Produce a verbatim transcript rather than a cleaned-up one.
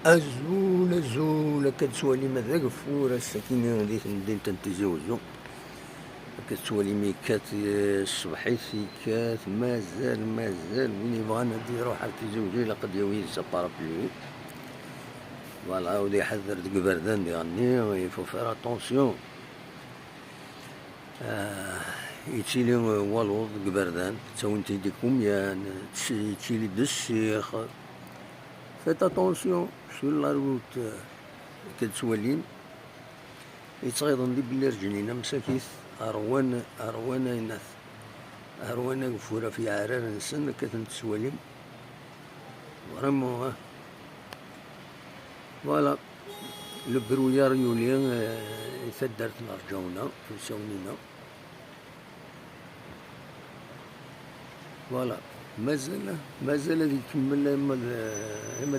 Azul, azul, akka d-tettwalim d ageffur ass-agi di temdint n Tizi Uzzu. Akka d-tettwalim yekkat, eh, ṣṣbeḥ-it yekkat, mazal, mazal, win yebɣan ad d-iruḥ ar Tizi Uzzu ilaq ad d-yawi yid-s aparapluie. Voilà, ad iḥader deg iberdan diɣenni, il faut faire attention. Ah, yettili, eh, waluḍ deg iberdan, ttawin-t-id ikumyan, yettili-d ssix. Faites attention sur la route, eh, akka d-tettwalim. Yettɣiḍen di Belli Rǧnin, amsakit, rwan, rwan aynat, rwan ageffur ɣef yiɛrar-nsen, akka ten-tettwalim. Vraiment, eh. Voilà. Le brouillard yuli, eh, i taddart n Rǧawna, ilsawen-ina. Voilà. Mazal, mazal ad ikemmel ama d, ama